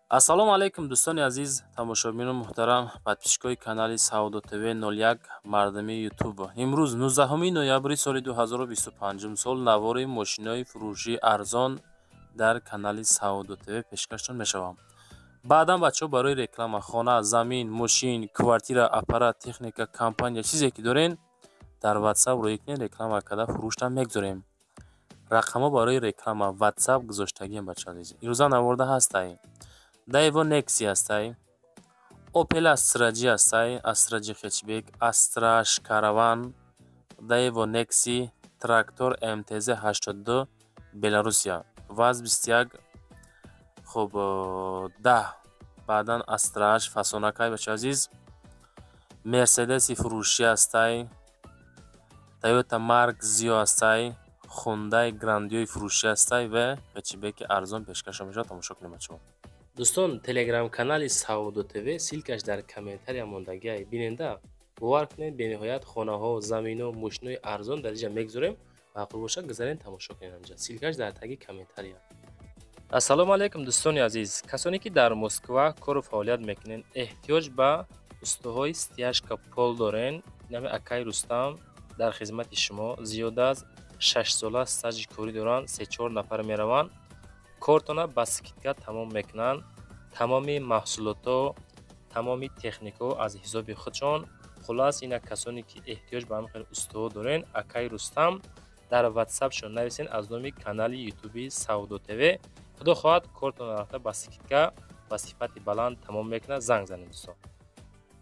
Ассалому алайкум, дӯстони азиз, тамошобинони муҳтарам, подписчикои канали Савдо ТВ 01, мардами Ютуб. Имрӯз, 19 ноябри соли 2025 сол, навори мошинои фурӯшии арзон дар канали Савдо ТВ пешкаштон мешавам. Баъдан, бачаҳо, барои реклама хона, замин, мошин, квартира, аппарат, техника, компания, чизе ки дорен, дар WhatsApp рӯй кунед, реклама карда фурӯштам мегузорем. Рақамҳо барои реклама WhatsApp гузоштагием, бачаҳо азиз. Ирӯза наворда ҳастай: Daewoo Nexia ҳастай, Opel Astra J ҳастай, Astra J хэтчбек, Astra H Caravan, Daewoo Nexia, трактор МТЗ 82 Беларусия, ВАЗ 21, хуб, 10, баъдан Astra H фасонакай, бачаҳо азиз, Мерседеси фурӯшӣ ҳастай, Toyota Mark Zio ҳастай, Hyundai Grandioи фурӯшӣ ҳастай ва хэтчбеки арзон пешкашон мешавад. Тамошо кунед, бачаҳо. Дӯстон, телеграм-канали Савдо ТВ, ссылкаш дар комментария мондагиай, биненда. Бовар кунед, бениҳоят хонаҳо, замино, мошинои арзон дар инҷа мегузорем. Маъқул бошад, гузарен, тамошо кунед анҷа, ссылкаш дар таги комментария. Ассалому алайкум, дӯстони азиз, касоне ки дар Москва кору фаъолият мекунед, эҳтиёҷ ба устоҳои стяжка пол дорен, нами акай Рустам дар хизмати шумо. Зиёда аз 6 сола стажи корӣ доранд. Се-чор нафар мераванд, кортона ба скидка тамом мекунанд. Тамоми маҳсулотҳо, тамоми техникаҳо аз ҳисоби худшон. Хуллас, ина касоне ки эҳтиёҷ ба ҳамин хел устоҳо дорен, акай Рустам дар ватсапшон нависен аз номи канали ютуби Савдо ТВ. Худо хоҳад, кортона рафта ба скидка, ба сифати баланд тамом мекунад. Занг занед, дӯстон.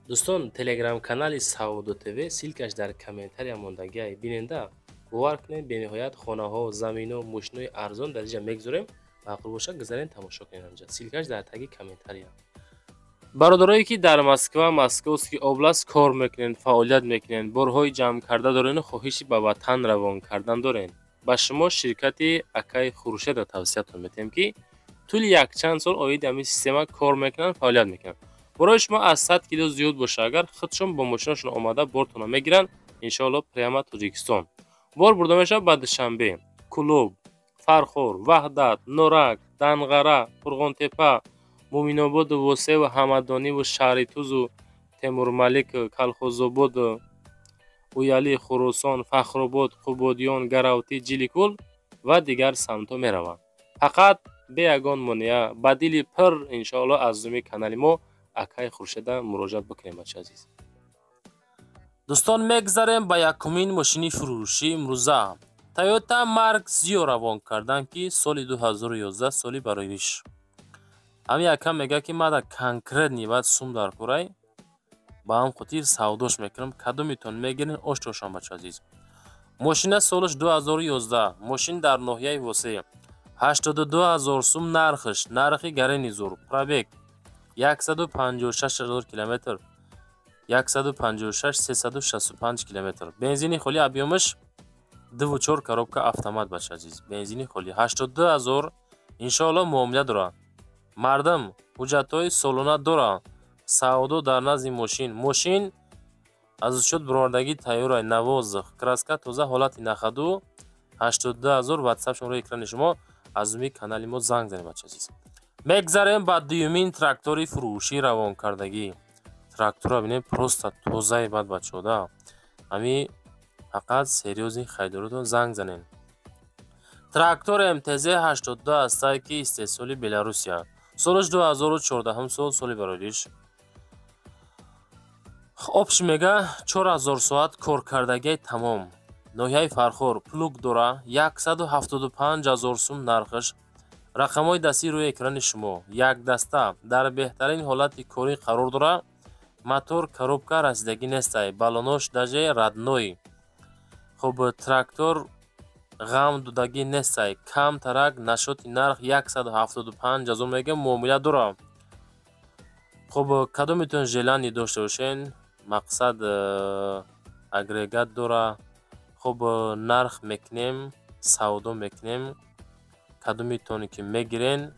Дӯстон, телеграм-канали Савдо ТВ, ссылкаш дар комментария мондагиай, биненда. Бовар кунед, бениҳоят хонаҳо, замино, мошинои арзон дар инҷа мегузорем. Маъқул бошад, гузарен, тамошо кунед анҷа, ссылкаш дар таги комментария. Бародарое ки дар Москва, Московский область кор мекунед, фаъолият мекунед, борҳои ҷамъ карда дорену хоҳиши ба ватан равон кардан доред, ба шумо ширкати акаи Хуршедро тавсиятон метиҳем, ки тӯли якчанд сол оиди ҳамин система кор мекунанд, фаъолият мекунанд. Борои шумо аз 100 кило зиёд боша агар, худшон бо мошинашон омада бортонро мегиранд. Иншоалло, прямо Тоҷикистон бор бурда мешавад, ба Душанбе, Кӯлоб, Фархор, Ваҳдат, Норак, Данғара, Қурғонтепа, Муъминободу Восеву Ҳамадониву Шаҳритузу Темурмалик, Калхозободу Уяли, Хуросон, Фахробод, Қубодиён, Гаравтӣ, Ҷиликул ва дигар самтҳо мераванд. Фақат бе ягон монеа, ба дили пир, иншоалло, аз зуми канали мо акаи Хуршеда муроҷиат бикунем, бачаи азиз. Дӯстон, мегзарем ба якумин мошини фурӯшӣ имрӯза. Toyota Mark Zio равон карданд, ки соли 2011 соли бароиш. Ҳамин якам мегӯяд, ки мада конкретный баъд сум дар курай, ба ҳам хотир савдош мекунам. Кадомитон мегирен, оштошам, бача азиз. Мошина солаш 2011, мошин дар ноҳияи Восеъ, 82 ҳазор сум нархш, нархи гарени зур. Пробег 156 ҳазор километр, 156 365 километр. Бензини холи, объёмаш 2,4, коробка автомат, бача азиз, бензини холи, 82 ҳазор. Иншоалло, муомила дорад мардам, ҳуҷҷатҳои солона дорад. Савдо дар назди мошин. Мошин аз учёт бировардагӣ тайёрай, на воздух, краска тоза, ҳолати на ходу. 82 ҳазор. Ватсап шуморо экрани шумо, аз зуми канали мо занг занед, бача азиз. Мегзарем ба дуюмин трактори фурӯшӣ равонкардагӣ. Тракторро бинем, просто тозаи бад, бачаҳо да. Ҳами фақат серьёзный харидоротон занг занед. Трактор МТЗ 82 ҳастай, ки истеҳсоли Беларусия, солаш 2014 сол, соли бароиш. Общий мега 4000 соат коркардагиай тамом. Ноҳияи Фархор, плуг дора, 175 ҳазор сум нархаш. Рақамҳои дастии рӯи экрани шумо. Якдаста, дар беҳтарин ҳолати корӣ қарор дора. Мотор, коробка расидагӣ нестай, баллонош даже родной. Хуб, трактор ғам додагӣ нестай камтарак. Насчёти нарх 175 ҳазор мега, муомила дора. Хуб, кадометон желание дошта бошен, мақсад, агрегат дора. Хуб, нарх мекунем, савдо мекунем. Кадометоне ки мегирен,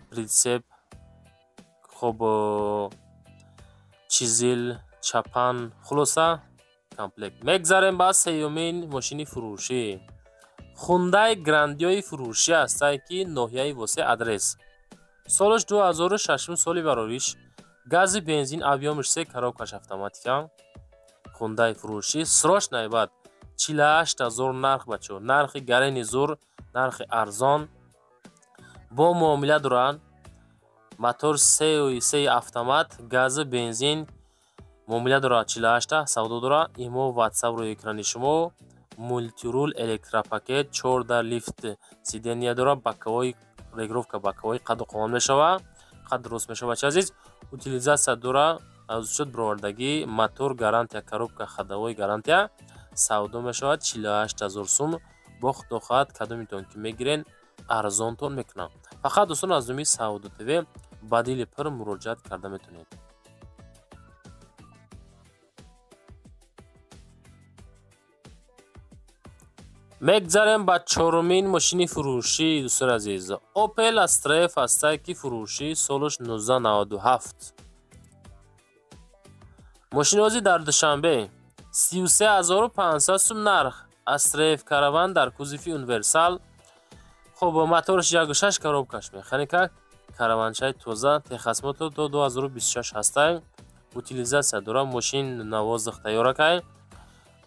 прицеп, хуб, чизил, чапан, хулоса, комплект. Мегзарем ба сеюмин мошини фурӯшӣ. Хундай Грандиои фурӯшӣ ҳастай, ки ноҳияи Восеъ, адрес. Солаш 2006 соли барориш. Гази бензин объёмиш 3, коробкаш автоматика. Хундай фурӯшӣ. Срочно баъд 48 000 нарх бачо. Нархи гарени зур, нархи арзон. Бо муомила доранд. Мотор 3,3 автомат, гази бензин муомила дорад 48 савдо дорад. Имо WhatsApp рӯи экрани шумо. Мультирул, электропакет, 14 лифт сиденья дорад, боковой регулировка, боковой қаду қомат мешавад, қад дуруст мешавад бача азиз. Утилизация дорад, аз учёт бировардагӣ, мотор гарантия, коробка ходовой гарантия. Савдо мешавад 48 000 сум. Бо худо хоҳад кадомитон ки мегирен арзонтон мекунам. Фақат дӯстон аз номи Савдо ТВ ба дили пур муроҷиат карда метавонед. Мегзарем ба чорумин мошини фурӯшӣ, дӯстони азиз. Opel Astra F ҳастае ки фурӯшӣ, солаш 1997. Мошинозӣ дар Душанбе 33 500 сум нарх. Astra F караван дар кузови универсал. Хоб, мотораш 1,6, коробкаш механика, караванчаи тоза, техосмотр то 2026 ҳастай. Утилизация дорад, мошин на воздух тайёракай.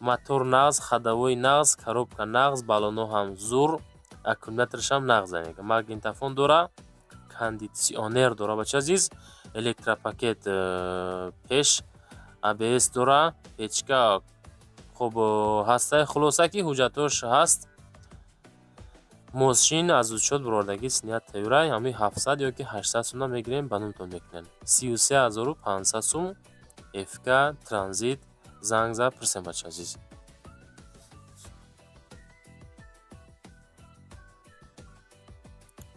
Мотор нағз, ходовой нағз, коробка нағз, баллоно ҳам зур, аккумуляторашам нағз мега. Магнитофон дора, кондитсионер дора бача азиз, электропакет пеш, АБС дора, печка хоб ҳастай. Хулоса ки ҳуҷҷатош ҳаст. Мошин аз учёт бировардагӣ, снят тайёрай, ҳамин 700 ё ки 800 сумна мегирем, ба номтон мекунем. 33 500 сум ФК транзит занг зад пурсем бача азиз.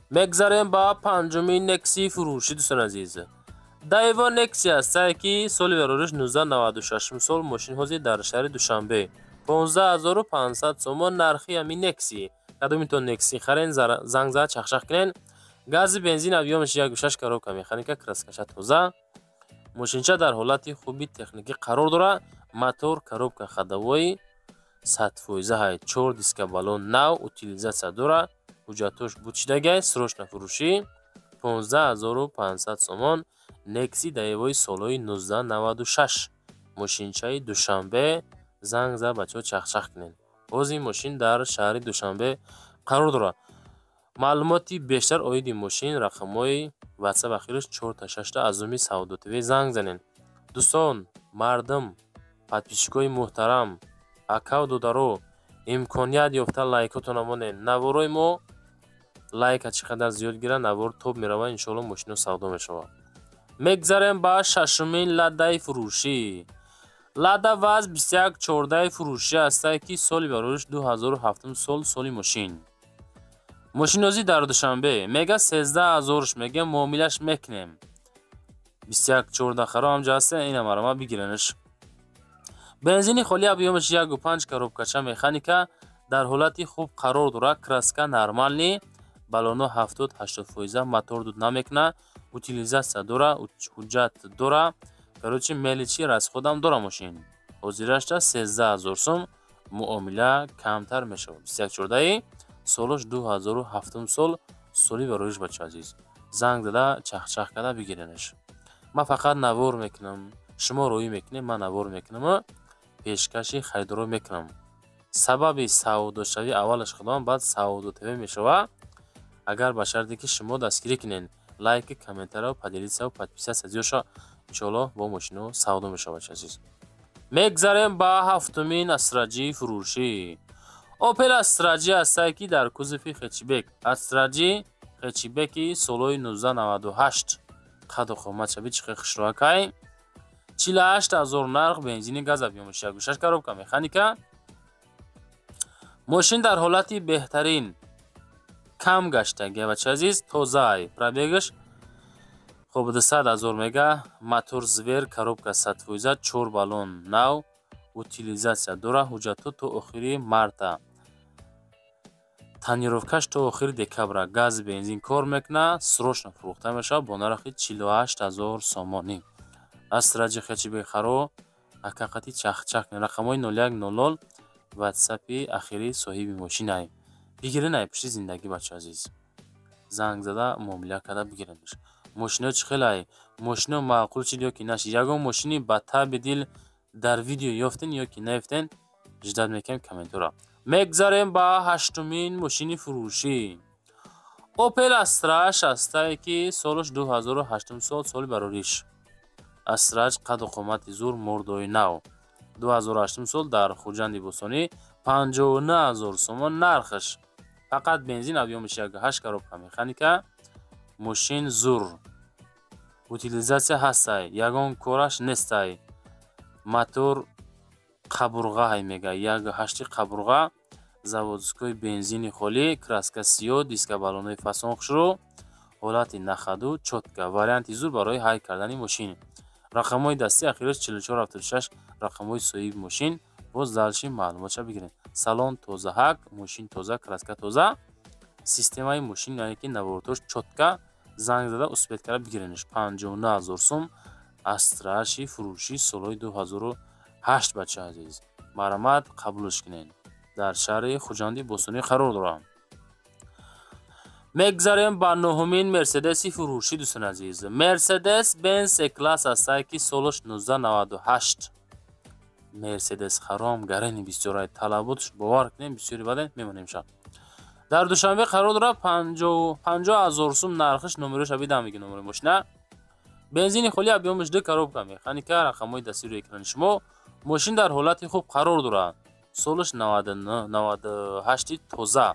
Мегзарем ба панҷумин Нексии фурӯшӣ, дӯстони азиз. Даева Нексия ҳастае ки соли барориш 1996 сол, мошин ҳозир дар шаҳри Душанбе. 15 500 сомон нархи ҳамин Некси. Кадомитон Некси харен, занг зад чахчах кунен. Гази бензин объёмаш 1,6, коробка механика, краскаша тоза. Мошинча дар ҳолати хуби техникӣ қарор дорад. Мотор, коробка ходовой 100% ҳай, чор диска баллон нав, утилизация дорад, ҳуҷҷатош бучидагай, срочно фурӯшӣ 15 500 сомон. Некси Даевои солҳои 1996 мошинчаи Душанбе занг зад бачаҳо чахчах кунед. Боз ин мошин дар шаҳри Душанбе қарор дорад. Маълумоти бештар оиди мошин рақамҳои WhatsApp ахираш 4 6 аз номи Савдо ТВ занг занед. Дӯстон, мардум, подписчикои муҳтарам, акаву додаро, имконият ёфта лайкотона монед. Наворои мо лайка чӣ қадар зиёд гирад, навор топ меравад, иншоалло мошино савдо мешавад. Мегзарем ба шашумин Ладаи фурӯшӣ. Лада ВАЗ 2114 фурӯшӣ ҳастае ки соли барориш 2007 сол, соли мошин. Мошинозӣ дар Душанбе мега 13 000 мега, муомилаш мекунем. 2114 харо ҳамҷа ҳаста, ина марама бигиренаш. Бензини холи объёмаш 1,5, коробкача механика дар ҳолати хуб қарор дорад, краска нормальный, баллоно 70-80%, мотор дуд намекунад, утилизация дора, ҳуҷҷат дора. Короче, мелочи расходам дора мошин. Ҳозирашта 13 000 сум, муомила камтар мешавад. 2114 солаш 2007 сол, соли бароиш бача азиз. Занг зада чахчах карда бигиренаш. Ман фақат навор мекунам, шумо роӣ мекунед, ман навор мекунам, пешкаши харидоро мекунам. Сабаби савдошавӣ аввалаш худованд, баъд Савдо ТВ мешавад. Агар ба шарте ки шумо дастгирӣ кунед, лайк, комментария, поделиться, подписаться зиёд шавад, иншоаллоҳ бо мошино савдо мешавад бача азиз. Мегзарем ба ҳафтумин Астра Ҷи фурӯшӣ. Opel Astra J ҳастае ки дар кузови хэтчбек. Astra J хэтчбеки солҳои 1998 қаду қомат шаби чӣ хел хушроакай. 48 000 нарх, бензини газ объёмаш 1,6, коробка механика. Мошин дар ҳолати беҳтарин кам гаштагия бача азиз, тозаай. Пробегаш хоб 200 000 мега, мотор зверь, коробка 100%, чор баллон нав, утилизация дора, ҳуҷҷатҳо то охири марта. Тонировкаш то охири декабра. Газ бензин кор мекунад, срочно фурӯхта мешавад бо нархи 48 000 сомонӣ. Астра Ҷи хэтчбек харо акақати чахчах рақамҳои 0100 ватсапи ахири соҳиби мошинай. Бигирен ай пушти зиндагӣ бача азиз. Занг зада муомила карда бигиренш. Мошино чӣ хелай? Мошино маъқул шид ё ки нашид? Ягон мошини ба таби дил дар видео ёфтен ё ки наёфтен? Ждать мекунем комментора. Мегзарем ба ҳаштумин мошини фурӯшӣ. Opel Astra шастае ки солаш 2008 сол, соли барориш. Astra қаду қомати зур, мурдои нав. 2008 сол дар Хуҷанди Бостонӣ 59 000 сомон нархаш. Фақат бензин, объём иш 1,8, коробка механика. Мошин зур. Утилизация ҳастай, ягон кораш нестай. Мотор қабурғаҳай мега, 1,8 қабурға, заводской, бензини холӣ, краска сиёҳ, диска, баллонои фасон хушрӯ, ҳолати на ходу, чётко, варианти зур барои ҳай кардани мошин. Рақамҳои дастӣ ахираш 4476, рақамҳои соҳиби мошин. Боз дальше маълумотша бигиред. Салон тозаҳак, мошин тоза, краска тоза, системаи мошин, яъне ки наворотош чётко. Занг зада успеть карда бигиренш. 59 000 сум Астраши фурӯшӣ солҳои 2008. Бача азиз, марҳамат, қабулш кунед. Дар шаҳри Хуҷанди Бостонӣ қарор дорам. Мегзарем ба нуҳумин Мерседеси фурӯшӣ, дӯстони азиз. Мерседес Бенз С-класс ҳастае ки солаш 1998. Мерседес харом гарени бисёрай, талаботш бовар кунем бисёри баде мемонем ша. Дар Душанбе қарор дорад, 50 000 сум нархиш. Номероша бидам меги, номери мошина. Бензини холӣ, объём иш 2, коробка механика, рақамҳои дастири рӯи экрани шумо. Мошин дар ҳолати хуб қарор дорад. Солаш 98, тоза,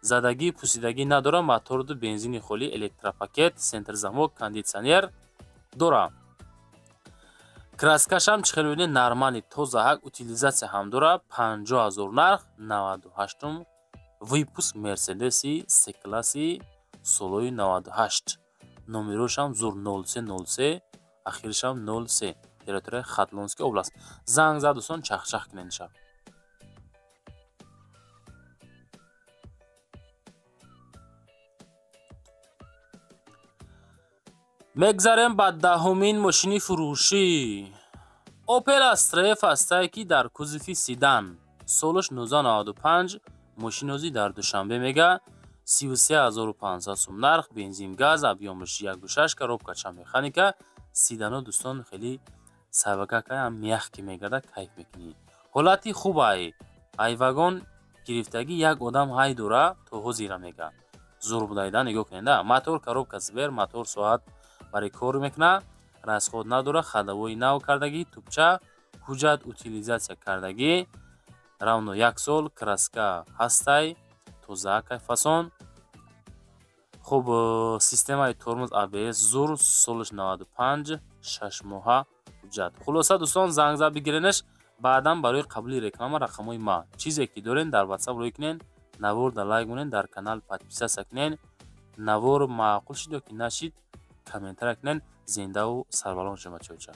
задагӣ пусидагӣ надорад. Моторду бензини холӣ, электропакет, центр замок, кондитсионер дорад. Краска шам чӣ хел мебинед, нормальный, тозаҳак, утилизация ҳам дорад. 50 000 нарх, 98-ум выпуск Мерседеси С-класси солҳои 98. Номерошам зур, 03 03, ахиришам 03. Территорияи Хатлонский область. Занг зад, дӯстон, чахчах кунед шаб. Мегзарем ба даҳумин мошини фурӯшӣ. Opel Astra F ҳастае ки дар кузови седан, солаш 1995. Мошинози дар Душанбе мега, 33 500 сум нарх, бензин, газ, объём иш 1,6, коробка ча механика. Седано, дӯстон, хеле сабакакаям мягкий мегарда, кайф мекунӣ. Ҳолати хубай, айвагон гирифтагӣ, як одам ҳай дора то ҳозира мега. Зур будайда, нигоҳ кунед. Мотор коробка свер, мотор соат барои кор мекунад, расход надорад, ходовой нав кардагӣ, тубча, ҳуҷҷат утилизация кардагӣ, равно як сол, краска ҳастай, тозаакай, фасон. Хуб, системаи тормоз АБС зур, солаш 95, 6 моҳа ҳуҷҷат. Хулоса, дӯстон, занг зад бигиренаш. Баъдан барои қабули реклама рақамҳои ма. Чизе ки дорен, дар Ватсап рӯй кунен, навор да лайк монен, дар канал подписаться кунен. Навор маъқул шид ё ки нашид, комментария кунен. Зиндаву сарбаланд шуда, бачаҳоча.